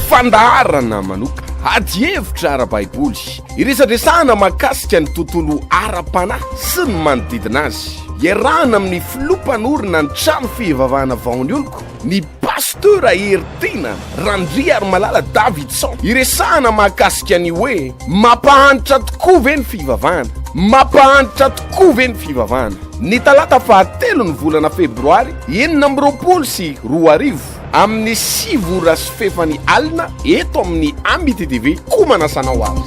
Fandaharana manoka, adihevitra ara-baiboly, iresadresahana mahakasika ny tontolo ara-panahy sy ny manodidina azy. Iarahana amin'ny filoha mpanorina ny trano fivavahana Vaon'ny Oloko, ny Pasteur Heritiana Randriarimalala Davidson. Iresahana mahakasika ny hoe mampahantra tokoa ve ny fivavahana? Mampahantra tokoa ve ny fivavahana? Ny talata fahatelo ny volana febroary 2026 amin'ny 9 ora sy fefany alina eto amin'ny Amity TV koa manasa anao ary.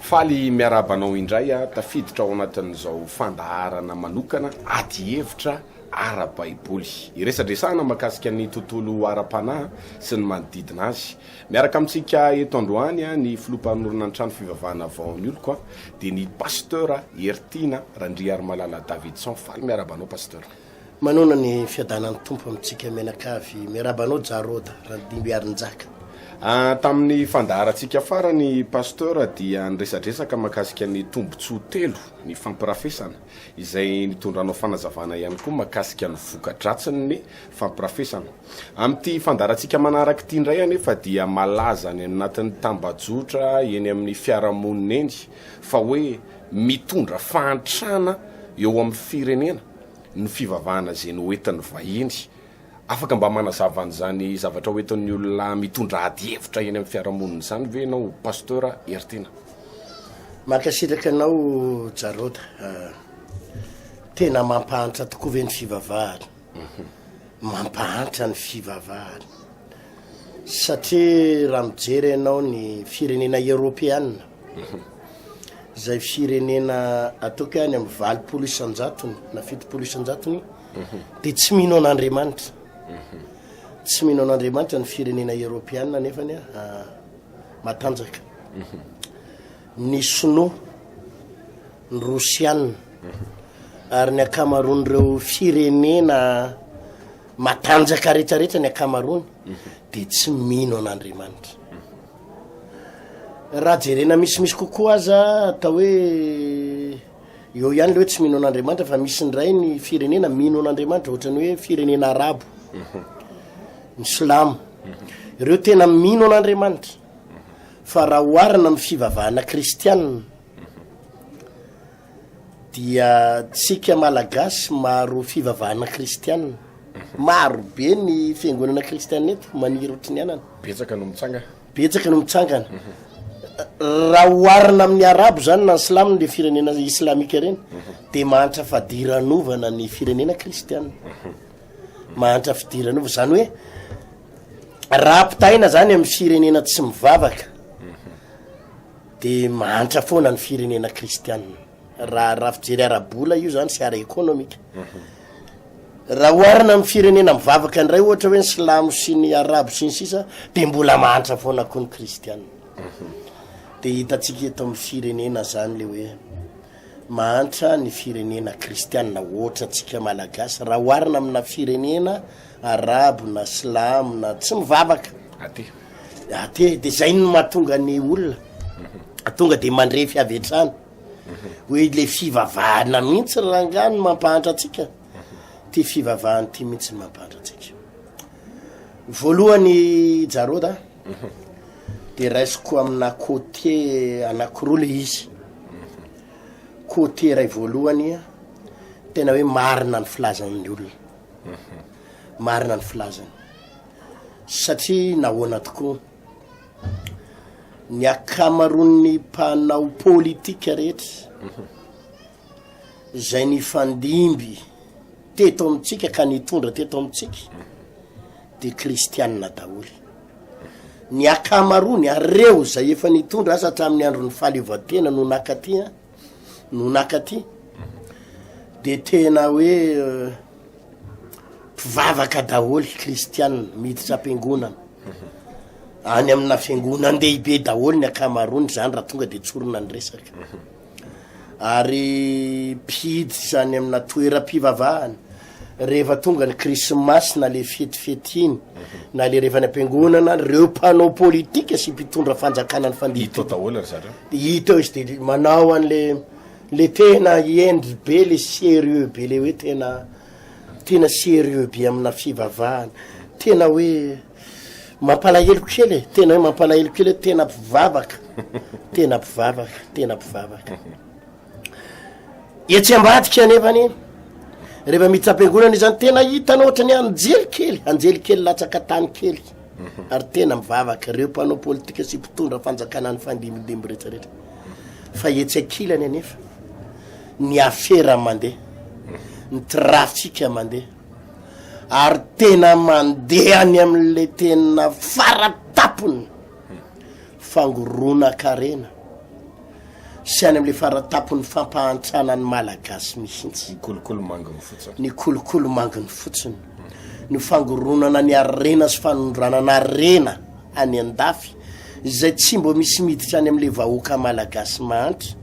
Faly miarahaba anao indray aho tafiditra ao anatin'izao fandaharana manokana adihevitra ara-baiboly. Iresadresahana mahakasika ny tontolo ara-panahy sy ny manodidina azy. Miaraka amintsika eto androany ny filoha mpanorina ny trano fivavahana Vaon'ny Oloko dia ny Pasteur Heritiana Randriarimalala Davidson. Faly miarahaba anao Pasteur. Manoana ny fiadanan'ny Tompo amintsika mianakavy. Miarahaba anao Jarod Randimbiarinjaka. Tamin'ny fandaharantsika farany Pasteur dia niresadresaka mahakasika ny tombotsoa telo ny fampirafesana izay nitondranao fanazavana ihany koa mahakasika ny voka-dratsin'ny fampirafesana. Amin'ity fandaharantsika manaraka ity indray anefa dia malaza any anatin'ny tambajotra eny amin'ny fiarahamonina eny fa hoe mitondra fahantrana eo amin'ny firenena ny fivavahana izay noentin'ny vahiny. Afaka mba manazava an'izany zavatra hoentin'ny olona mitondra ady hevitra eny amin'ny fiarahamonina izany ve ianao Pasteur Heritiana? Mankasitraka anao Jarod. Tena mampahantra tokoa ve ny fivavahana? Mampahantra ny fivavahana. Satria raha mijery ianao ny firenena eropeana, izay firenena ataoko hoe any amin'ny 80% na 70% dia tsy mino an'Andriamanitra. Tsy mino an'Andriamanitra ny firenena eropeana nefany matanjaka. Ny sinoa, ny rosiana ary ny ankamaroan'ireo firenena matanjaka rehetrarehetra ny ankamaroany dia tsy mino an'Andriamanitra. Raha jerena misimisy kokoa aza atao hoe eo ihany le hoe tsy mino an'Andriamanitra fa misy indray ny firenena mino an'Andriamanitra ohatran'ny hoe firenena arabo, ny silamo, ireo tena mino an'Andriamanitra fa raha oharina amin'ny fivavahana kristianina Dia tsika malagasy maro fivavahana kristiana. Maro be ny fiangonana kristiana eto, maniry ohatry ny anana. Betsaka no mitsangana. Betsaka no mitsangana. Raha oharina amin'ny arabo zany na ny silamo le firenena islamika ireny, de mahantra fadiranovana ny firenena kristiana. Mahantra fidiranovana, zany hoe raha ampitahaina zany amin'ny firenena tsy mivavaka, De mahantra foana ny firenena kristianina. Raha raha fijery ara-bola io zany sy ara-ekonomika. Raha oharina amin'ny firenena mivavaka indray ohatra hoe ny silamo sy ny arabo sy ny sisa de mbola mahantra foana koa ny kristianina. De hitantsika eto amin'ny firenena zany le hoe mahantra ny firenena kristianina ohatra antsika malagasy raha oharina amina firenena arabo na silamo na tsy mivavaka. Athée. Athée, de zay no mahatonga ny olona tonga de mandrefy avy hatrany hoe le fivavahana mihitsy rangaha no mampahantra antsika, ty fivavahana ty mihitsy no mampahantra antsika. Voalohany Jarod a, de raisiko amina côté anakiroa le izy, côté iray voalohany tena hoe marina ny filazan'ny olona, marina ny filazany. Satria nahoana tokoa? Ny ankamaroan'ny mpanao politika rehetra izay nifandimby teto amintsika ka nitondra teto amintsika dia kristianina daholo. Ny ankamaroany ary reo izay efa nitondra asa hatramin'ny andron'ny fahaleovantena no nakaty an, no nakaty dia tena hoe Mpivavaka daholo kristiana miditra am-piangonana. Any amina fiangonan-dehibe daholo ny ankamaroany zany raha tonga de tsorina ny resaka. Ary mpiditra any amina toeram-pivavahana rehefa tonga ny krismasy na le fetifety iny na le rehefa any am-piangonana reo mpanao politika sy mpitondra fanjakana ny fandidy. Hita ao daholo ry zareo. Hita eo izy de manao an'le le tena hendry be le sérieux be le hoe tena Tena sérieux be amina fivavahana. Tena hoe mampalahelo kely e, tena hoe mampalahelo kely hoe tena mpivavaka, tena mpivavaka, tena mpivavaka. Etsy ambadika anefany, rehefa miditra am-piangonana izy zany, tena hitanao ohatran'ny anjely kely, anjely kely latsaka tany kely, ary tena mivavaka ireo mpanao politika sy mpitondra fanjakana nifandimbindimby rehetrarehetra. Fa etsy ankilany anefa, ny afera mandeha, ny trafika mandeha, ary tena mandeha any amin'le tena fara-tampony fangoronan-karena sy any amin'le fara-tampon'ny fampahantrana ny Malagasy mihitsy. Ny kolikoly manginy fotsiny. Ny kolikoly manginy fotsiny. Ny fangoronana ny harena sy fanondranana harena any an-dafy izay tsy mbo misy miditra any amin'le vahoaka Malagasy mahantra,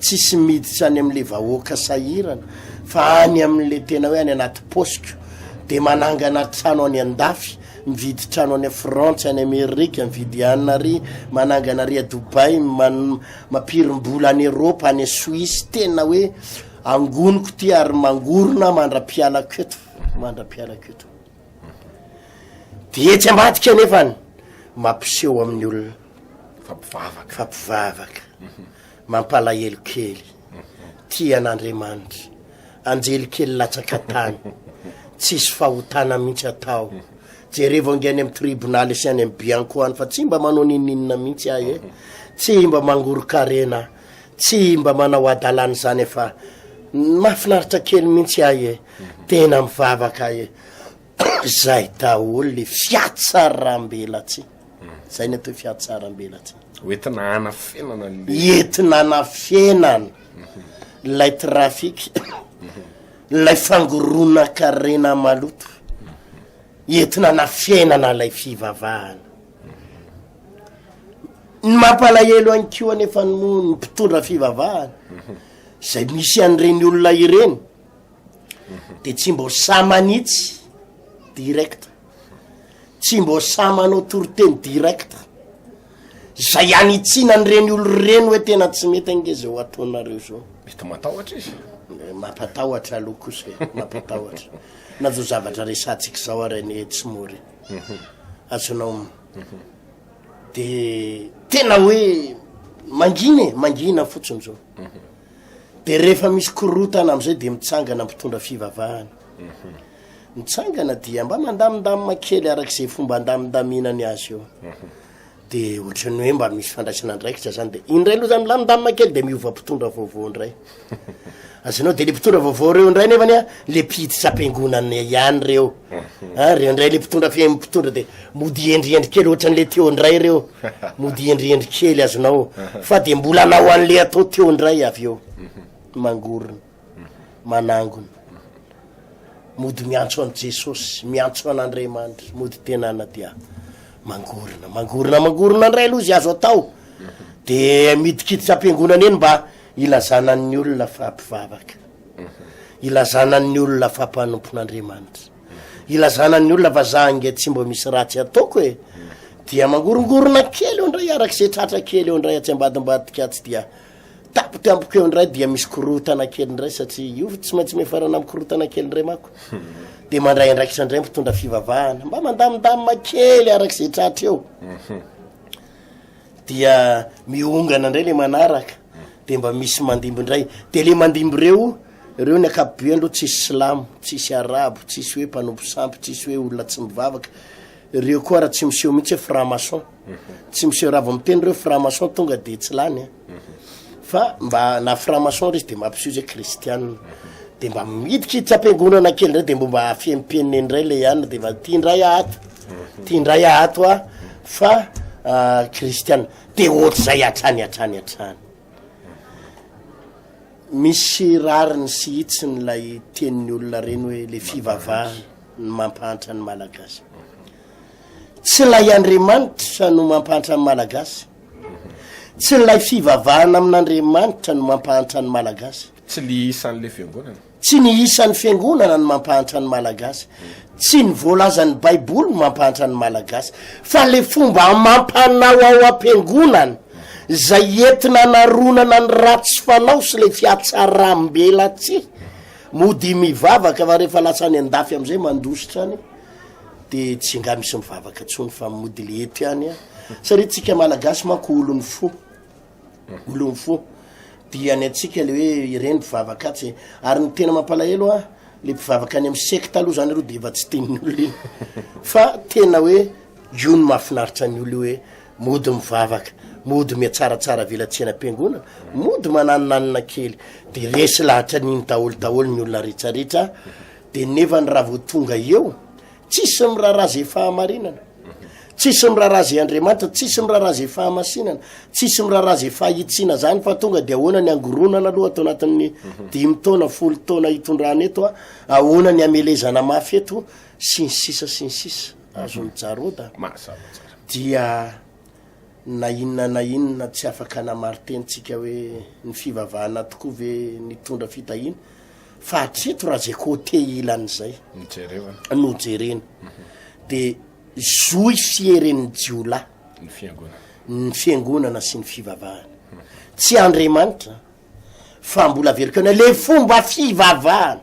tsisy miditra any amin'le vahoaka sahirana fa any amin'le tena hoe any anaty paosiko de manangana trano any an-dafy mividy trano any Frantsa, any Amerika, mividy any ary, manangana ary a Dubaï, man- mampirim-bola any Eropa, any Suisse, tena hoe angoniko ty ary mangorona mandra-pialako eto, mandra-pialako eto. De etsy ambadika anefany mampiseho amin'ny olona Fa mpivavaka. fa mpivavaka, mampalahelo kely, tia an'Andriamanitra, anjely kely latsaka tany, tsisy fahotana mihitsy atao, jerevo ange any amin'ny tribonaly sy any amin'ny bianco any fa tsy mba manao n'inon'inona mihitsy ahy e, tsy mba mangoron-karena aho, tsy mba manao hadalana izany fa mahafinaritra kely mihitsy ahy e, tena mivavaka ahy e, zay daholo le fiatsarambelatsihy, zay ny atao hoe fiatsarambelatsihy. Hoentina hanafenana an'le. Entina hanafenana ilay trafic, ilay fangoronan-karena maloto, entina hanafenana ilay fivavahana. Ny mampalahelo ihany koa anefa ny moa ny mpitondra fivavahana, izay misy an'ireny olona ireny, de tsy mbô sahy manitsy direct, tsy mbô sahy manao toriteny direct. Zay hanitsiana an'ireny olo ireny hoe tena tsy mety ange zao ataonareo zao. Mety matahotra izy. Eh, mampatahotra aloha kosa e, mampatahotra. Na zao zavatra resatsika zao ary anie tsy mora e. Mhm. Azonao mhm. de tena hoe mangina e, mangina fotsiny zao. Mhm. De rehefa misy korotana am'izay de mitsangana mpitondra fivavahana. Mitsangana dia mba mandamindamina kely arak'izay fomba andamindaminany azy eo. De ohatran'ny hoe mba misy fandraisana andraikitra zany de indray aloha zany milamindamina kely de miova mpitondra vaovao indray. Azonao de le mpitondra vaovao reo indray nefany a le mpiditra am-piangonana ihany reo. A reo indray le mpitondra fe mpitondra de mody hendrihendry kely ohatran'le teo indray reo. Mody hendrihendry kely azonao fa de mbola hanao an'le atao teo indray avy eo. Mangorona. Manangona. Mody miantso an'i Jesosy, miantso an'Andriamanitra, mody tenana dia mangorona, mangorona, mangorona indray aloha izay azo atao. De midikiditra am-piangonana eny mba hilazana ny olona fa mpivavaka. Hilazana ny olona fa mpanompon'Andriamanitra. Hilazana ny olona fa za ange tsy mba misy ratsy ataoko e. Dia mangorongorona kely eo indray araka izay tratra kely eo indray atsy ambadimbadika atsy dia Tampotampoka eo indray dia misy korontana kely indray satria io tsy maintsy miafarana amin'ny korontana kely indray manko. Dia mandray andraikitra indray mpitondra fivavahana. Mba mandamindamina kely araka izay tratra eo. Dia miongana indray le manaraka. Dia mba misy mandimby indray. Dia le mandimby ireo, ireo ny ankapobeny aloha tsisy silamo, tsisy arabo, tsisy hoe mpanompo sampy, tsisy hoe olona tsy mivavaka. Ireo koa raha tsy miseho mihitsy hoe franc maçon. Tsy miseho raha vao miteny ireo franc maçon tonga dia tsy lany a. Fa mba na franc maçon ry izy de mampiseho izy hoe kristiana. De mba midikiditra am-piangonana kely indray de mbo mba afenimpenina indray le ihany de mba ty indray aho ato, ty indray aho ato a fa kristiana. De ohatr'izay hatrany hatrany hatrany. Misy rariny sy hitsiny ilay tenin'ny olona ireny hoe le fivavahana no mampahantra ny Malagasy. Tsy ilay Andriamanitra no mampahantra ny Malagasy. Tsy ilay fivavahana amin'Andriamanitra no mampahantra ny Malagasy. Tsy ny isan'ilay fiangonana. Tsy ny isan'ny fiangonana no mampahantra ny Malagasy. Tsy ny voalazan'ny Baiboly no mampahantra ny Malagasy. Fa le fomba amam-panao ao am-piangonana, izay entina anaronana ny ratsy fanao sy ilay fihatsaram-belatsihy. Mody mivavaka fa rehefa lasa any an-dafy amin'izay mandositra any. De tsy nga misy mivavaka tsony fa mody le eto ihany a. Satria tsika malagasy manko olon'ny fo. Olon'ny fo. Dia ny antsika le hoe ireny mpivavaka atsy. Ary ny tena mampalahelo a, le mpivavaka any amin'ny sekta aloha zany aloha de efa tsy tian'ny olona iny. Fa tena hoe io no mahafinaritra ny olona io hoe mody mivavaka, mody mihatsaratsara velatsihy any am-piangonana, mody mananonanona kely. De resy lahatra an'iny daholo daholo ny olona rehetrarehetra. De nefany raha vao tonga eo, tsisy miraharaha ze fahamarinana, tsisy miraharaha ze Andriamanitra, tsisy miraharaha ze fahamasinana, tsisy miraharaha ze fahitsiana zany fa tonga de ahoana ny angoronana aloha ato anatin'ny dimy taona, folo taona hitondrana eto a, ahoana ny hamelezana mafy eto, sy ny sisa sy ny sisa. Azon'i Jaroda. Mazava tsara. Dia na inona na inona tsy afaka namariteny tsika hoe ny fivavahana tokoa ve nitondra fitahiana fa hatreto raha zay côté ilany zay no jerena de zohy fieren'ny jiolahy ny fiangonana ny fiangonana sy ny fivavahana tsy Andriamanitra fa mbola averiko ihany le fomba fivavahana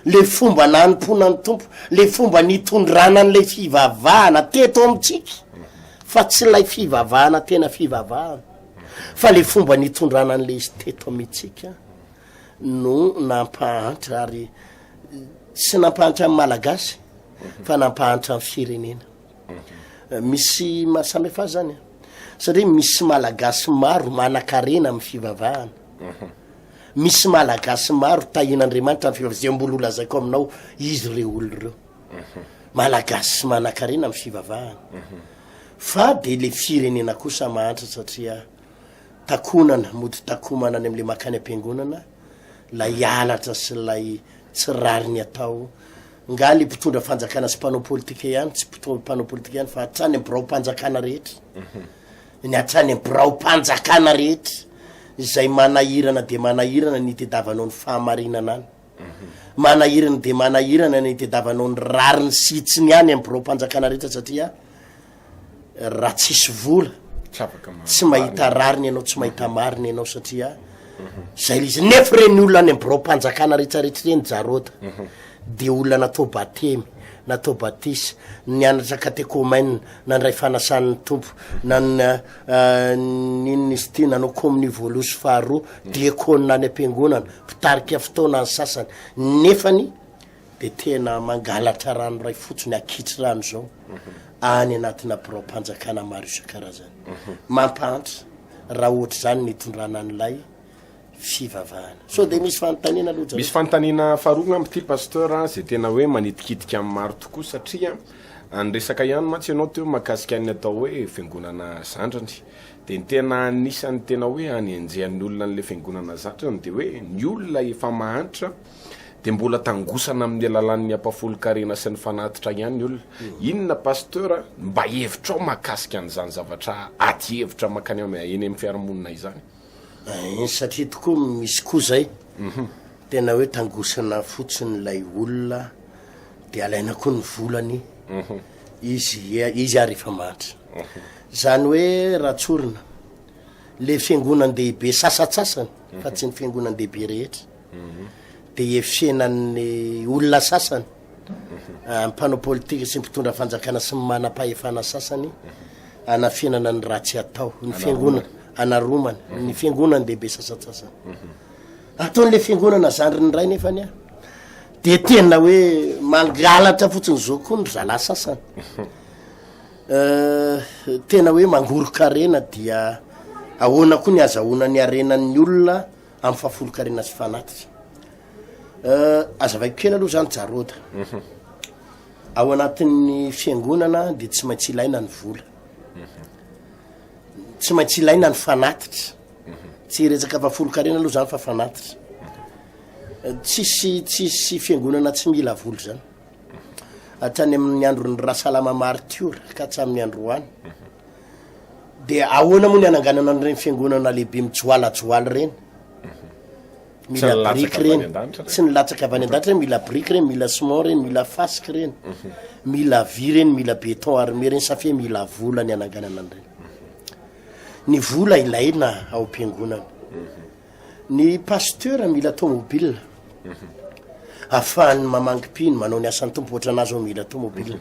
le fomba nanompoana ny Tompo, le fomba nitondrana an'ilay fivavahana teto amintsika, fa tsy ilay fivavahana tena fivavahana, fa le fomba nitondrana an'ilay izy teto amintsika no nampahantra, ary tsy nampahantra ny Malagasy fa nampahantra ny firenena. Misy mahasamihafa azy zany a, satria misy Malagasy maro manan-karena amin'ny fivavahana. Misy Malagasy maro tahian'Andriamanitra ny fivavahana, izay mbola ho lazaiko aminao izy ireo olona ireo. Malagasy manankarena amin'ny fivavahana. Fa dia le firenena kosa mahantra satria takonana, mody takomana any amin'le makany am-piangonana, lay halatra sy lay tsy rariny atao. Nga le mpitondra fanjakana sy mpanao politika ihany, tsy mpanao politika ihany fa hatrany amin'ny biraom-panjakana rehetra. Ny hatrany amin'ny biraom-panjakana rehetra izay manahirana dia manahirana ny itediavanao ny fahamarinana any. Manahirana dia manahirana ny itediavanao ny rariny sy hitsiny any amin'ny biraom-panjakana rehetra satria raha tsisy vola tsy mahita rariny ianao, tsy mahita marina ianao satria zay le izy. Nefa ireny olona any amin'ny biraom-panjakana rehetrarehetra ireny Jarôda dia olona natao batemy, natao batisa, nianatra katekomena, nandray fanasan'ny Tompo, nan n'inona izy ity, nanao komonio voaloha sy faharoa, diakona any am-piangonana, mpitarika fotoana ny sasany, nefany de tena mangalatra rano iray fotsiny, akitry rano zao, any anatina biraom-panjakana maro isan-karazany. Mampahantra raha ohatr'izany ny itondrana an'ilay fivavahana. Sao dia misy fanontaniana aloha Misy fanontaniana faharoa angamba ity Pasteur a, izay tena hoe manitikitika amin'ny maro tokoa satria niresaka ihany mantsy ianao teo mahakasika ny atao hoe fiangonana zandriny. Dia ny tena anisan'ny tena hoe anenjehan'ny olona an'ilay fiangonana zandriny dia hoe ny olona efa mahantra dia mbola tangosana amin'ny alalan'ny ampahafolon-karena sy ny fanatitra ihany ny olona. Inona Pasteur a, mba hevitrao mahakasika an'izany zavatra ady hevitra mankany eny amin'ny fiarahamonina izany? Ein, satria tokoa misy koa zay, tena hoe tangosana fotsiny ilay olona de alaina koa ny volany, izy izy ary efa mahantra. Zany hoe raha tsorina, le fiangonan-dehibe sasatsasany fa tsy ny fiangonan-dehibe rehetra, de efenan'ny olona sasany, mpanao politika sy mpitondra fanjakana sy ny manam-pahefana sasany, anafenana ny ratsy atao, ny fiangonana, anaromana, ny fiangonana dehibe sasantsasany. Ataon'le fiangonana zandriny iray nefany a, de tena hoe mangalatra fotsiny zao koa ny zalahy sasany. Tena hoe mangoron-karena dia ahoana koa ny azahoana ny harenan'ny olona amin'ny fahafolon-karena sy fanatitra. Azavaiko kely aloha zany Jarôda. Ao anatin'ny fiangonana dia tsy maintsy ilaina ny vola. Tsy maintsy ilaina ny fanatitra. Tsy resaka fahafolonkarena aloha zany fa fanatitra. Tsisy tsisy fiangonana tsy mila vola zany. Hatrany amin'ny andron'ny Rasalama martiora ka hatramin'ny androany. Dia ahoana moa ny hananganana an'ireny fiangonana lehibe mijoalajoala ireny? Mila biriky reny, tsy nilatsaka avy any an-danitra reny, mila biriky reny, mila ciment reny, mila fasika reny, mila vy reny, mila béton armé reny, safia mila vola ny hananganana an'ireny. Ny vola ilaina ao am-piangonana. Ny pasteur mila tomobile ahafahany mamangy mpino, manao ny asan'ny Tompo, ohatran'ahy zao mila tomobile.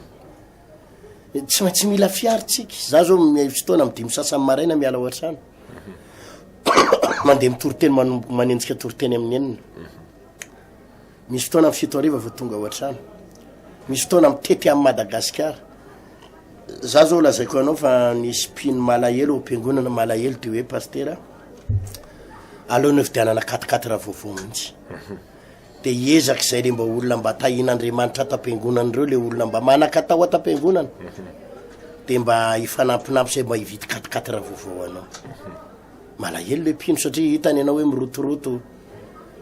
Tsy maintsy mila fiara tsika. Za zao misy fotoana amin'ny dimy sasany maraina miala ao an-trano. Mandeha mitory teny manomboka manenjika toriteny amin'ny enina. Misy fotoana amin'ny 7 hariva vao tonga ao an-trano. Misy fotoana mitety amin'i Madagasikara. Za zao lazaiko anao fa nisy mpino malahelo ao am-piangonana malahelo de hoe pastera aleo nividianana quatre quatre vaovao mihitsy. De hiezaka izay le mba olona mba tahian'Andriamanitra ato am-piangonana ireo le olona mba manan-katao ato am-piangonana de mba hifanampinampy izay mba hividy quatre quatre vaovao anao. Malahelo le mpino satria hitany ianao hoe mirotoroto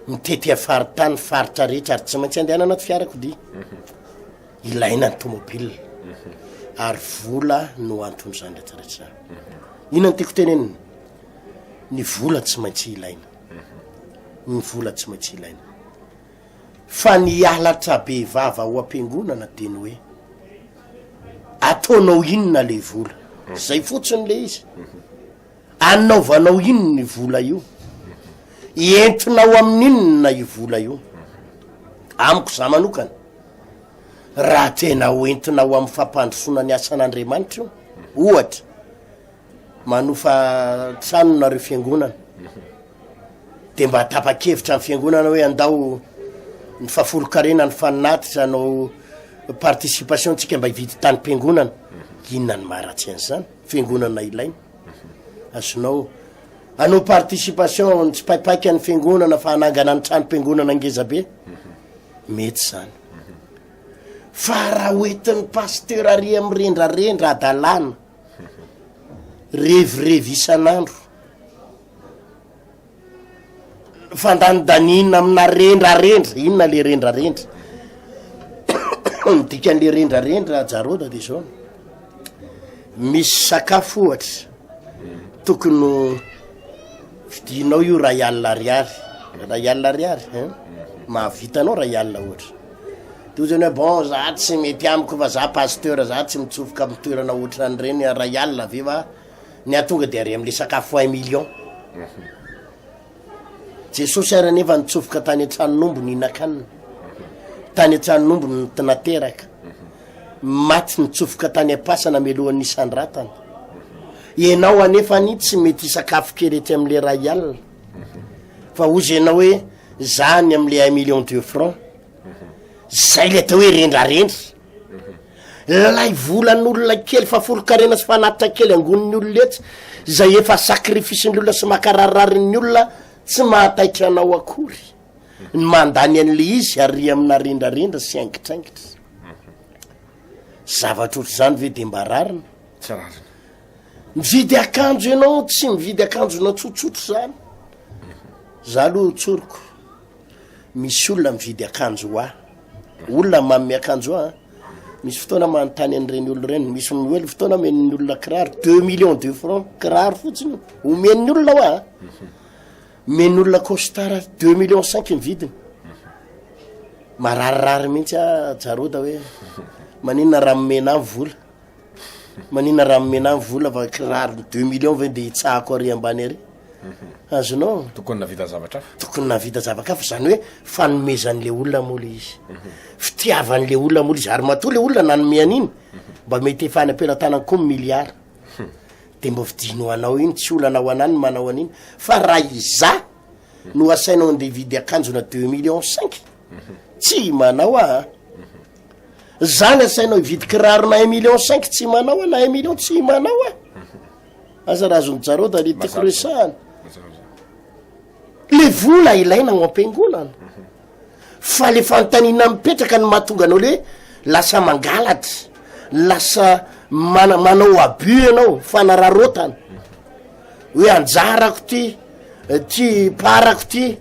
mitety faritany faritra rehetra ary tsy maintsy andehanana anaty fiarakodia. Ilaina ny tomobile ary vola no anton'izany rehetra rehetra izany. Inona no tiako tenenina? Ny vola tsy maintsy ilaina. Ny vola tsy maintsy ilaina. Fa ny halatra be vava ao am-piangonana dia ny hoe ataonao inona le vola? Zay fotsiny le izy. Anaovanao inona io vola io? Entinao amin'inona io vola io? Amiko za manokana, raha tena hoentinao amin'ny fampandrosoana ny asan'Andriamanitra io, ohatra, manofa trano nareo fiangonana, de mba tapa-kevitra ny fiangonana hoe andao ny fahafolonkarena ny fanatitra hanao participation tsika mba hividy tanim-piangonana, inona ny maharatsy an'izany? Fiangonana ilaina. Azonao anao participation tsy paipaika ny fiangonana fa hanangana ny tranom-piangonana ngeza be. Mety zany. Fa raha hoentin'ny pasteur ary amin'ny rendrarendra adalàna, revirevy isan'andro, Fandanindaniana amina rendrarendra, inona le rendrarendra? Ny dikan'le rendrarendra Jarôda de zao, misy sakafo ohatra tokony ho vidianao io ray alina ariary, ray alina ariary hein, mahavita anao ray alina ohatra, de hoy zany hoe bon za tsy mety amiko fa za pasteur za tsy mitsofoka amin'ny toerana ohatran'ireny ray alina ve va Ny ahy tonga de ary amle sakafo un million. Jesosy ary anefa nitsofoka tany an-tranon'omby nihinan-kanina. Tany an-tranon'omby no nateraka. Maty nitsofoka tany am-pasana melohan'ny nisandratana. Ianao anefa ny tsy mety hisakafo kely ety amle ray alina. Fa hozy ianao hoe za ny amle un million de francs. Zay le atao hoe rendrarendra. Lay volan'olona kely fahafolonkarena sy fanatitra kely angonin'ny olona etsy izay efa sacrifice-n'ny olona sy makararirarin'ny olona tsy mahataitra anao akory ny mandany an'le izy ary amina rendrarendra sy aingitraingitra. Zavatra ohatr'izany ve de mba rariny? Tsy rariny. Mividy akanjo ianao tsy mividy akanjona tsotsotra zany. Za aloha tsoriko. Misy olona mividy akanjo ho ahy. Olona manome akanjo ahy. Misy fotoana manontany an'ireny olona ireny. Misy hoe fotoana omen'ny olona kiraro deux millions de francs kiraro fotsiny omen'ny olona ho ahy. Omen'ny olona costard deux millions cinq ny vidiny. Mararirary mihitsy aho Jaroda hoe maninona raha omena ahy vola. Maninona raha omena ahy vola fa kiraro deux millions ve de hitsahako ary ambany ary. Azonao? Tokony nahavita zavatra hafa. Tokony nahavita zavatra hafa, zany hoe fanomezan'le olona moa le izy. Fitiavan'le olona moa le izy, ary matoa le olona nanome an'iny, mba mety efa any am-pelatanany koa ny milliard. De mba vidino ho anao iny, tsy olana ho anah ny manao an'iny. Fa raha izaho no asainao andeha hividy akanjona deux millions cinq, tsy manao aho an. Zany asainao hividy kirarona un million cinq, tsy manao aho, na un million tsy manao aho. Aza raha azon'i Jarod le tiako resahana. Le vola ilaina ao am-piangonana. Fa le fanontaniana mipetraka no mahatonga anao le lasa mangalatra, lasa mana- manao abus ianao, fanararaotana. Hoe anjarako ty, ty parako ty,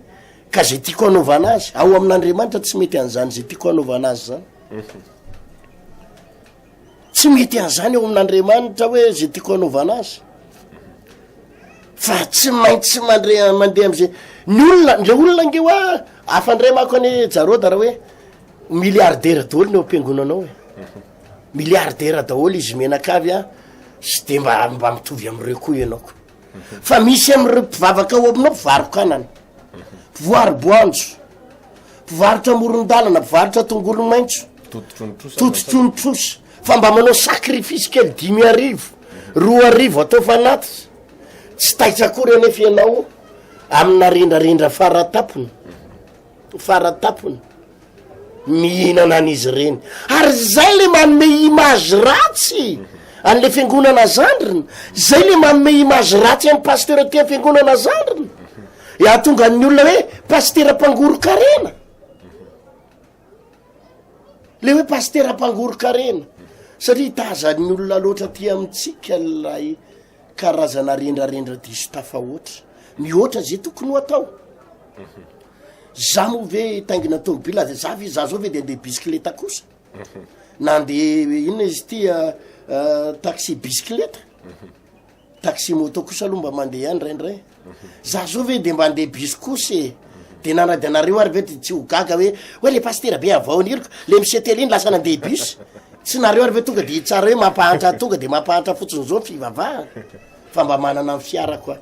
ka zay tiako hanaovana azy. Ao amin'Andriamanitra tsy mety an'izany zay tiako hanaovana azy zany. Tsy mety an'izany eo amin'Andriamanitra hoe zay tiako hanaovana azy. Fa tsy maintsy mandre mandeha am'zay ny olona, le olona ange hoa afa ndray manko anie Jarôda raha hoe milliardaire daholo ny ao am-piangonana ao e. Milliardaire daholo izy mianakavy a, sy de mba mba mitovy am'ireo koa ianao ko. Fa misy am'ireo mpivavaka ao aminao mpivaro-kanana, mpivoaro-boanjo, mpivarotra amoron-dalana, mpivarotra tongolo maitso, tototro ny trosa. Fa mba manao sacrifice kely 5000, 2000 atao fanatitra. Tsy taitra akory anefa ianao amina rendrarendra faratapony. Faratapony. Mihinana an'izy ireny. Ary zay le manome image ratsy an'le fiangonana zandriny. Zay le manome image ratsy an'ny pasteur aty amin'ny fiangonana zandriny. E ahatonga ny olona hoe pasitera mpangoron-karena. Le hoe pasitera mpangoron-karena. Satria tazan'ny olona loatra aty amintsika ilay karazana rendrarendra diso tafahoatra. Mihoatra zay tokony ho atao. Za moa ve hitaingina tômôbila de za ve za zao ve de andeha bisikileta kosa? Na andeha inona izy ity taxi bisikileta? Taxi moto kosa aloha mba mandeha ihany indraindray. Za zao ve de mba andeha bus kosa e? De nanady anareo ary ve de tsy ho gaga hoe hoe le pasitera be avy ao aniriko, le monsieur tel iny lasa nandeha bus. Tsy nareo ary ve tonga de hitsara hoe mampahantra tonga de mampahantra fotsiny zao ny fivavahana fa mba manana ny fiarako aho.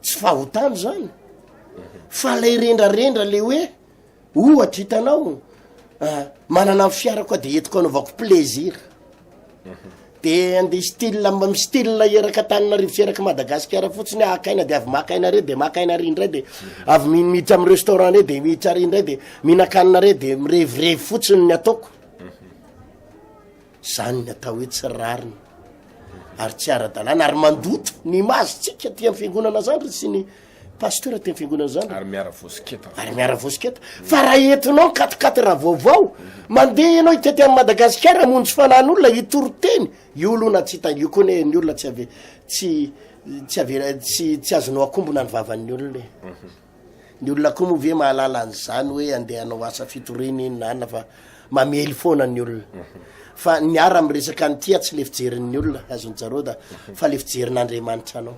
Tsy fahotana zany fa lay rendrarendra le hoe ohatra hitanao ah, manana ny fiarako aho de entiko anaovako plaisir de andeha style m- style eraka Antananarivo sy eraka Madagasikara fotsiny aho haka aina de avy maka aina re de maka aina ary indray de avy mi- miditra amy restaurant re de miditra ary indray de mihinan-kanina re de mirevirevy fotsiny ny ataoko. Zany ny atao hoe tsy rariny ary tsy ara-dalàna ary mandoto ny image-tsika aty amin'ny fiangonana zandry sy ny pasteur aty amin'ny fiangonana zandry. Ary miara voasiketa. Ary miara voasiketa. Fa raha entinao ny quatre-quatre vaovao, mandeha ianao hitety an'i Madagasikara hamonjy fanan'olona, hitory teny, io aloha na tsy hita, io koa anie ny olona tsy ave, tsy, tsy avela, tsy, tsy azonao akombona ny vavan'ny olona e. Ny olona koa moa ve mahalala an'izany hoe andeha hanao asa fitoriana iny na anona fa mamely foana ny olona. Fa ny ahy raha miresaka an'ity aho tsy le fijerin'ny olona azon'i Jaroda fa le fijerin'Andriamanitra anao.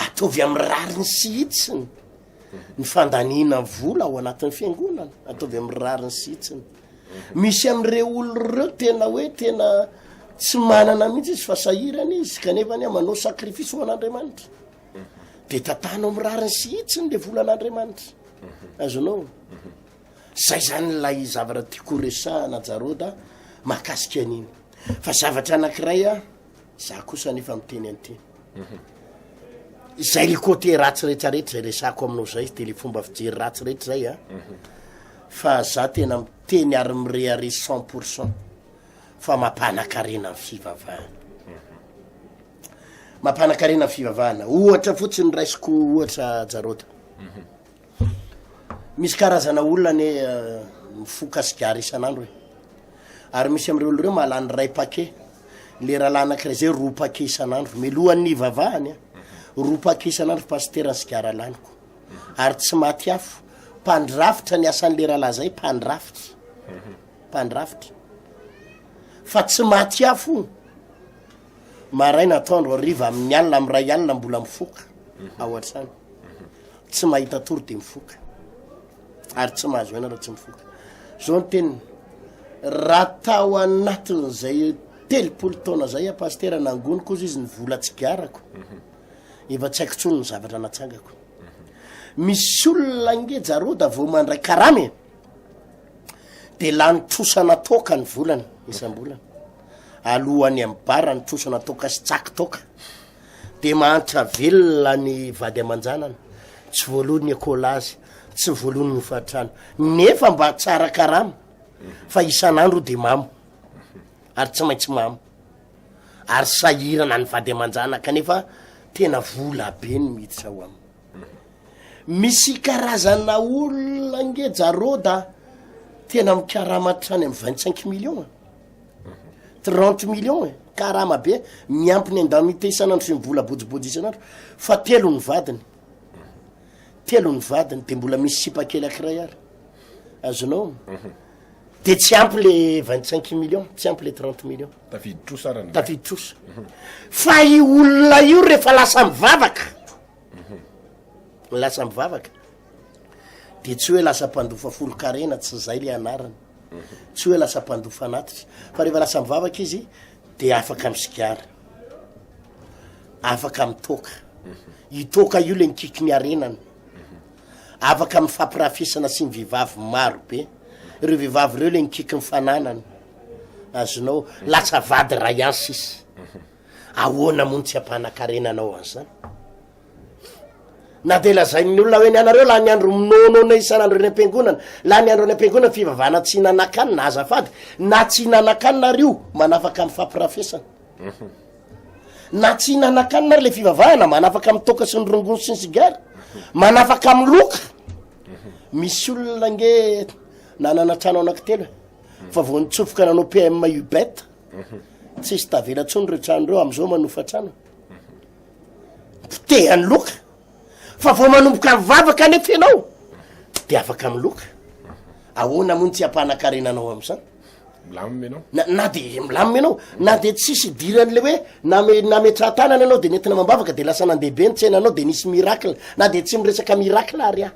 Ataovy amin'ny rariny sy hitsiny ny fandaniana vola ao anatin'ny fiangonana, ataovy amin'ny rariny sy hitsiny. Misy amin'ireo olona ireo tena hoe tena tsy manana mihitsy izy fa sahirana izy kanefa anie manao sacrifice ho an'Andriamanitra. de tantano amin'ny rariny sy hitsiny le volan'Andriamanitra azonao zay zany lay zavatra tiako resahana Jaroda mahakasika an'iny fa zavatra anankiray a za kosa nefa miteny an'ity zay le côté ratsy rehetrarehetra zay resahako aminao zay de le fomba fijery ratsy rehetra zay a fa za tena miteny ary mirehareha 100% fa mampanakarena ny fivavahana Mampanakarena ny fivavahana. Ohatra fotsiny raisiko ohatra Jarota. Misy karazana olona anie eh, mifoka sigara isan'andro e. Ary misy amin'ireo olona ireo mahalany iray paquet. Le rahalahy anankiray zay roa paquet isan'andro. Mialohan'ny hivavahany a. Roa paquet isan'andro pasitera ny sigara laniko. Ary tsy maty afo. Mpandrafitra ny asan'le rahalahy zay, mpandrafitra. Mpandrafitra. Fa tsy maty afo. Maraina, atoandro, hariva, amin'ny alina, amin'ny iray alina mbola mifoka ao an-trano. Tsy mahita tory dia mifoka. Ary tsy mahazo aina raha tsy mifoka. Zao ny teniny, raha tao anatin'izay 30 taona zay aho pasitera nangoniko ozy izy ny vola tsigarako, efa tsy haiko intsony ny zavatra natsangako. Misy olona ange Jaroda vao mandray karama e, de lany trosana toaka ny volany isam-bolana. Alohan'ny amin'ny bar ny trosana toaka sy tsaky toaka. De mahantra velona ny vady aman-janany, tsy voaloa ny écolage, tsy voaloa ny hofantrano. Nefa mba tsara karama fa isan'andro de mamo ary tsy maintsy mamo ary sahirana ny vady aman-janaka nefa tena vola be ny miditra ao aminy. Misy karazana olona ange Jarôda tena mikarama hatrany amin'ny 25 millions e. 30 millions e, karama be, miampy ny indemnité isan'andro sy ny vola bojibojy isan'andro, fa telo ny vadiny. Telo ny vadiny, de mbola misy sipa kely ankiray ary. Azonao? De tsy ampy le 25 millions, tsy ampy le 30 millions. Tafidi-trosa ary ny. Tafidi-trosa. Fa io olona io rehefa lasa mivavaka, lasa mivavaka, de tsy hoe lasa mpandofa folon-karena, tsy zay le anarany. Tsy hoe lasa mpandoa fanatitra, fa rehefa lasa mivavaka izy de afaka misigara, afaka mitoaka. Io toaka io le mikiky ny harenany. Afaka mifampirafesana sy ny vehivavy maro be. Ireo vehivavy ireo le mikiky ny fananany. Azonao, lasa vady ray ihany sisa. Ahoana moa no tsy hampanakarena anao an'izany? Na dia lazain'ny olona hoe ny anareo lany andro minoanoana isan'andro eny am-piangonana, lany andro any am-piangonana fivavahana tsy hinanakanina, azafady, na tsy hinanakanina ary io manafaka amin'ny fampirafesana. Na tsy hinanakanina ary le fivavahana manafaka amin'ny toaka sy ny rongony sy ny sigara, manafaka amin'ny loka. Misy olona nge nanana trano anankitelo e, fa vao nitsofoka nanao PM Ubet, tsisy tavela intsony ireo trano ireo, amin'izao manofa trano. Potehan'ny loka fa vao manomboka mivavaka anefa ianao de afaka miloka. Ahoana moa ny tsy hampanakarena anao amin'izany? Milamina ianao. Na, na de milamina ianao, na de tsisy idiran'le hoe name- nametrahan-tanana ianao de nentina amam-bavaka de lasa nandeha be ny tsenanao de nisy miracle, na de tsy miresaka miracle ary aho.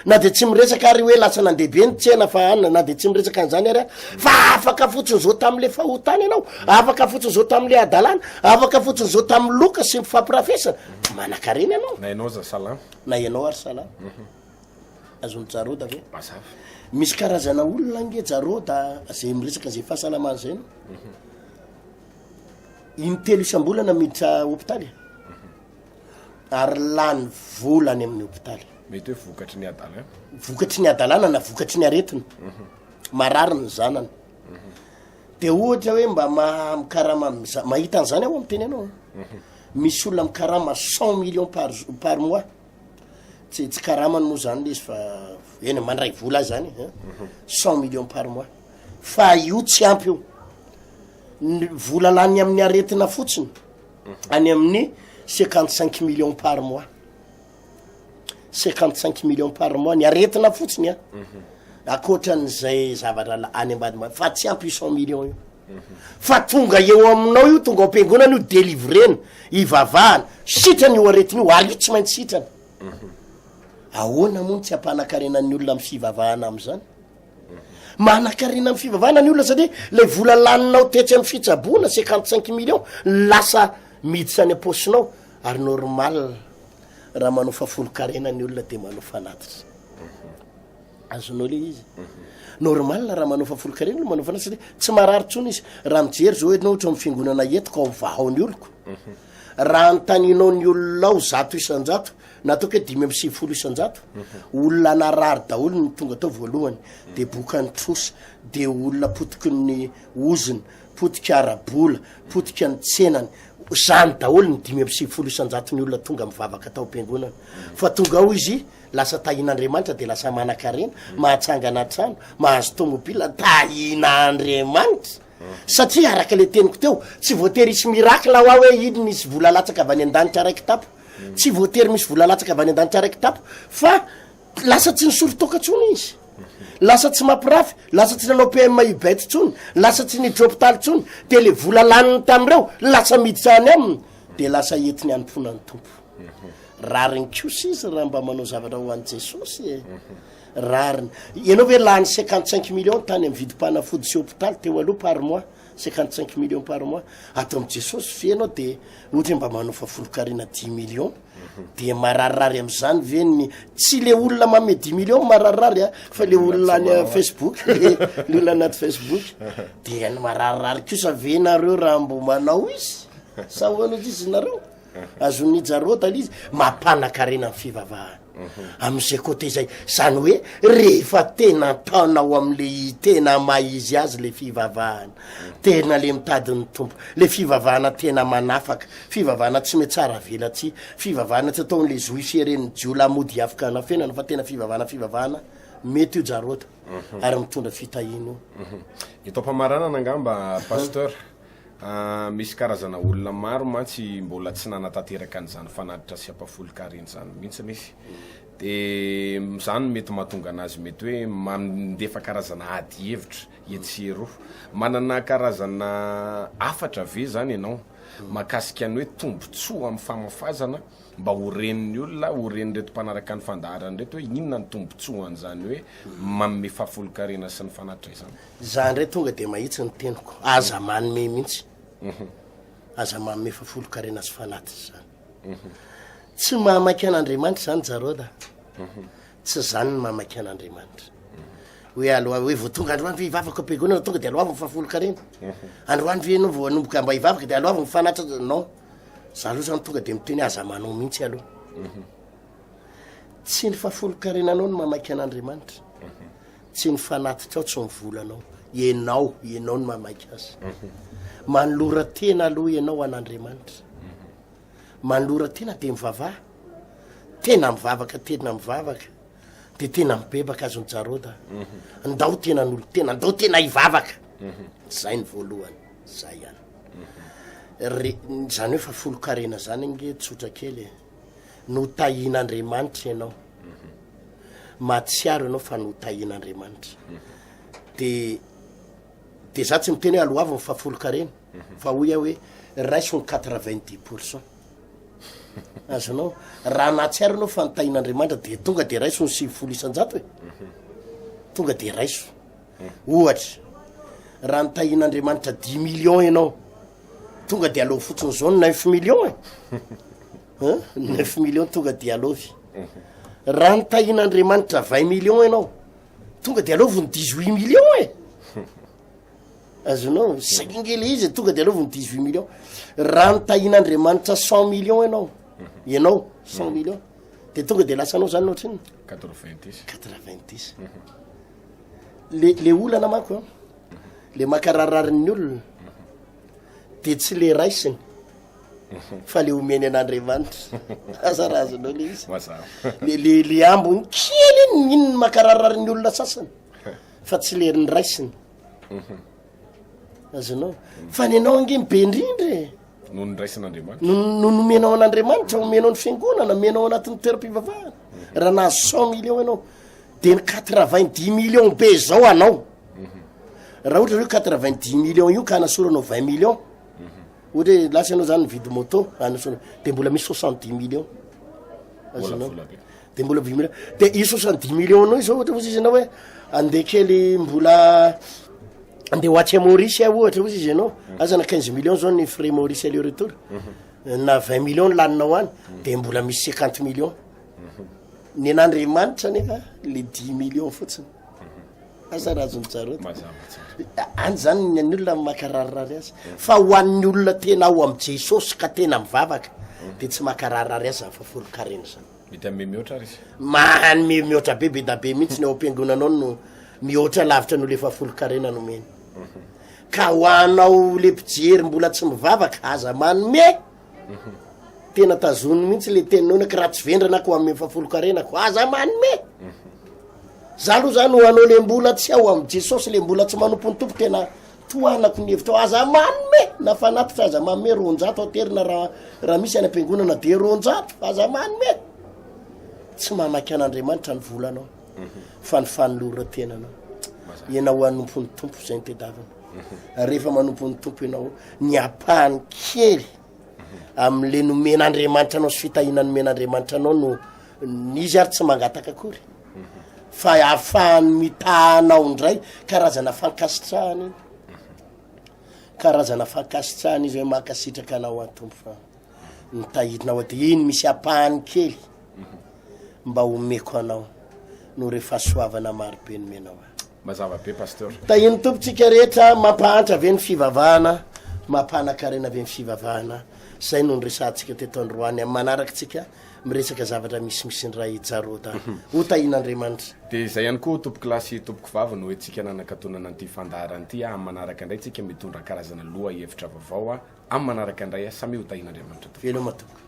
Na dia tsy miresaka ary hoe lasa nandeha be ny tsena fa anona, na dia tsy miresaka an'izany ary aho, fa afaka fotsiny zao tamin'le fahotana ianao, afaka fotsiny zao tamin'le hadalana, afaka fotsiny zao tamin'ny loka sy ny fampirafesana, manan-karena ianao. Na ianao aza salama. Na ianao ary salama. Azon'i Jarôda ve? Mazava. Misy karazana olona ange Jarôda zay miresaka zay fahasalamana zay no. Intelo isam-bolana miditra hopitaly. Ary lany vola any amin'ny hopitaly. Mety hoe vokatry ny hadalana. Vokatry ny hadalana na vokatry ny aretina. Marary ny zanany. De ohatra hoe mba ma- mikarama miza- mahita an'izany aho miteny anao. Misy olona mikarama cent millions par jo- par mois. Tsy tsy karamany moa zany le izy fa eny mandray vola azy zany e. Cent millions par mois. Fa io tsy ampy io. Ny vola lany amin'ny aretina fotsiny any amin'ny 55 millions par mois. 55 millions par mois ny aretina fotsiny a. Ankoatran'izay zavatra la- any ambadimbady fa tsy ampy io 100 millions io. Fa tonga eo aminao io, tonga ao am-piangonana io, délivrena, ivavahana, sitrana io aretina io, ary io tsy maintsy sitrana. Ahoana moa no tsy hampanakarena ny olona amin'ny fivavahana amin'izany? Manankarena amin'ny fivavahana ny olona satria lay vola laninao tetsy amin'ny fitsaboana 55 millions lasa miditra any am-paosinao ary normal raha manofa folon-karena ny olona de manofa fanatitra. Azonao le izy. Normal raha manofa folon-karena ny manofa fanatitra satria tsy marary intsony izy. Raha mijery zao ianao ohatra amin'ny fiangonana eto ka ao vahao ny oloko. Raha anontanianao ny olona ao 100%, na ataoko hoe 95%, olona narary daholo no tonga tao voalohany, de bokan'ny trosa, de olona potiky ny ozona, potika ara-bola, potika ny tsenany, zany daholo ny 95 isan-jaton'ny olona tonga mivavaka tao am-piangonana. Fa tonga ao izy, lasa tahian'Andriamanitra de lasa manan-karena, mahatsangana trano, mahazo tomobila, tahian'Andriamanitra. Satria araka le teniko teo, tsy voatery hisy miracle hoa hoe iny nisy vola latsaka avy any an-danitra ray kitapo. Tsy voatery misy vola latsaka avy any an-danitra ray kitapo fa lasa tsy nisolo toaka intsony izy. Lasa tsy mampirafy, lasa tsy nanao PMI bet intsony, lasa tsy niditra hopitaly intsony, de le vola laniny tamin'ireo lasa miditra any aminy, de lasa entiny hanompoana ny Tompo. Rariny kosa izy raha mba manao zavatra ho an'i Jesosy e. Rariny. Ianao ve lany 55 millions tany amin'ny vidim-panafody sy hopitaly teo aloha par mois? 55 millions par mois. Ato amin'i Jesosy ve ianao de ohatra hoe mba manofa folon-karena dix millions de mararirary amin'izany ve ny tsy le olona manome dix millions mararirary a fa le olona any a Facebook le olona anaty Facebook de ny mararirary kosa ve nareo raha mbo manao izy sa hoana izy nareo azon'ny jarota le izy mampanakarena ny fivavahana Amin'izay côté izay, zany hoe rehefa tena ataonao am'le tena maha izy azy le fivavahana, tena le mitady ny Tompo, le fivavahana tena manafaka, fivavahana tsy mihatsara velatsihy, fivavahana tsy ataon'le zohy fieren'ny jiolahy mody hiafika anafenana fa tena fivavahana fivavahana mety io Jarota ary mitondra fitahiana io. Eto am-pamaranana angamba Pasteur, Misy karazana olona maro mantsy mbola tsy nanatanteraka an'izany fanatitra sy ampahafolon-karena izany mihitsy izy. Dia izany no mety mahatonga an'azy mety hoe mandefa karazana ady hevitra etsy sy eroa. Manana karazana hafatra ve izany ianao mahakasika ny hoe tombontsoa amin'ny famafazana mba ho ren'ny olona, ho ren'ireto mpanaraka ny fandaharana ireto hoe inona ny tombontsoan'izany hoe manome fahafolon-karena sy ny fanatitra izany? Za ndray tonga de mahitsy ny teniko, aza manome mihitsy, aza manome fafolon-karena sy fanatitra zany. Tsy mahamaika an'Andriamanitra zany Jarod a, tsy zany ny mahamaika an'Andriamanitra. Hoe aloha hoe vao tonga androany ve hivavaka ao am-piangonana tonga de aloavy ny fahafolonkarena. Androany ve ianao vao hanomboka mba hivavaka de aloavy ny fanatitra, non. Za aloha zany tonga de miteny hoe aza manao mihitsy aloha. Tsy ny fahafolonkarenanao no mamaky an'Andriamanitra. Tsy ny fanatitrao, tsy ny volanao. Ianao, ianao no mamaky azy. Manolora tena aloha ianao an'Andriamanitra. Manolora tena de mivavaha. Tena mivavaka, tena mivavaka. De tena mibebaka azon'i Jaroda. Ndao tena hanolo-tena, ndao tena hivavaka. Zay ny voalohany, zay ihany. Re, zany hoe fahafolonkarena zany ange tsotra kely e. Notahian'Andriamanitra ianao. Mahatsiaro ianao fa notahian'Andriamanitra. De de za tsy miteny hoe aloavy ny fahafolonkarena fa hoy aho hoe raiso ny 90 pourcent. Azonao? Raha nahatsiaro ianao fa notahian'Andriamanitra de tonga de raiso ny 90% e. Tonga de raiso. Ohatra, raha notahian'Andriamanitra dix millions ianao, tonga de aloavy fotsiny zao ny neuf millions e. Hein? Neuf millions tonga de aloavy. Raha notahian'Andriamanitra vingt millions ianao, tonga de aloavy ny 18 millions e. Azonao? Zay nge le izy e, tonga de aloavy ny 18 millions. Raha notahian'Andriamanitra cent millions ianao, ianao cent millions, de tonga de lasanao zany ohatrinona? 90. 90. Le le olana manko an, le mankarararin'ny olona de tsy le raisiny fa le omeny an'Andriamanitra. Asa raha azonao le izy. Mazava. Le le le ambiny kely iny iny no mankarararin'ny olona sasany fa tsy le ny raisiny. Azonao? Fa ny anao ange ny be indrindra e. No niraisin'Andriamanitra. No no nomenao an'Andriamanitra, omenao ny fiangonana, omenao anatin'ny toeram-pivavahana. Raha nahazo cent millions ianao, de ny 90 millions be zao anao. Raha ohatra hoe 90 millions io ka anasoranao 20 millions, ohatra hoe lasa ianao zany nividy moto, anasorana, de mbola misy 70 millions. Azonao? Mbola vola be. De mbola dimy millions. De io 70 millions anao io zao ohatra ozy izy ianao hoe andeha kely mbola andeha ho atsy à Maurice aho ohatra ozy izy ianao, aza na 15 millions zao ny frais Maurice aller retour, na 20 millions ny laninao any, de mbola misy 50 millions. Ny an'Andriamanitra nefa le dix millions fotsiny. Asa raha azon'i Jarod. Mazava tsara. Any zany ny an'ny olona mankararirary azy. Fa ho an'ny olona tena ao amin'i Jesosy ka tena mivavaka de tsy mankararirary azy zany fahafolonkarena zany. Mety hanome mihoatra ary izy. Manome mihoatra be be da be mihitsy ny ao am-piangonana ao no mihoatra lavitra noho le fahafolonkarena nomeny. Ka ho anao le mpijery mbola tsy mivavaka aza manome. Tena tazoniny mihitsy le teninao nak raha tsy vendrana ko ame fahafolonkarenako aza manome. Za aloha zany ho anao le mbola tsy ao am Jesosy le mbola tsy manompo ny Tompo tena tohanako ny hevitrao aza manome na fanatitra aza manome 200 aterina raha raha misy any am-piangonana de 200 aza manome. Tsy mamaky an'Andriamanitra ny volanao fa ny fanoloran-tenanao. Ianao hanompo ny Tompo zay ny tedavina. Rehefa manompo ny Tompo ianao, ny ampahany kely amin'le nomen'Andriamanitra anao sy fitahiana nomen'Andriamanitra anao no izy ary tsy mangataka akory fa ahafahany mitaha anao indray karazana fankasitrahana iny karazana fankasitrahana izy hoe mankasitraka anao aho Tompo fa ny tahirinao aty iny misy ampahany kely mba omeko anao noho ireo fahasoavana marobe nomenao ahy. Mazava be Pasteur. Tahian'ny Tompo tsika rehetra, mampahantra ve ny fivavahana, mampanakarena ve ny fivavahana, zay no niresahantsika teto androany, amin'ny manaraka tsika miresaka zavatra misimisy indray Jaroda. Ho tahian'Andriamanitra. Dia izay ihany koa tompokolahy sy tompokovavy no entintsika nanakatonana an'ity fandaharana ity, amin'ny manaraka indray tsika mitondra karazana lohahevitra vaovao, amin'ny manaraka indray, samia ho tahian'Andriamanitra tompoko. Veloma tompoko.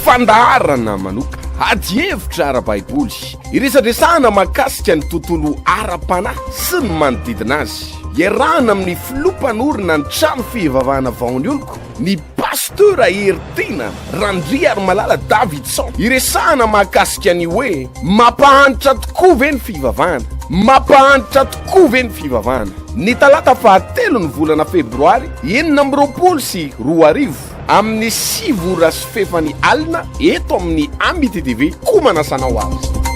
Fandaharana manoka, adihevitra ara-baiboly, iresadresahana mahakasika ny tontolo ara-panahy sy ny manodidina azy. Iarahana amin'ny filoha mpanorina ny trano fivavahana Vaon'ny Oloko, ny Pasteur Heritiana Randriarimalala Davidson. Iresahana mahakasika ny hoe mampahantra tokoa ve ny fivavahana? Mampahantra tokoa ve ny fivavahana? Ny talata fahatelo ny volana febroary 2026 amin'ny 9 ora sy fefany alina eto amin'ny Amity TV koa manasa anao aho.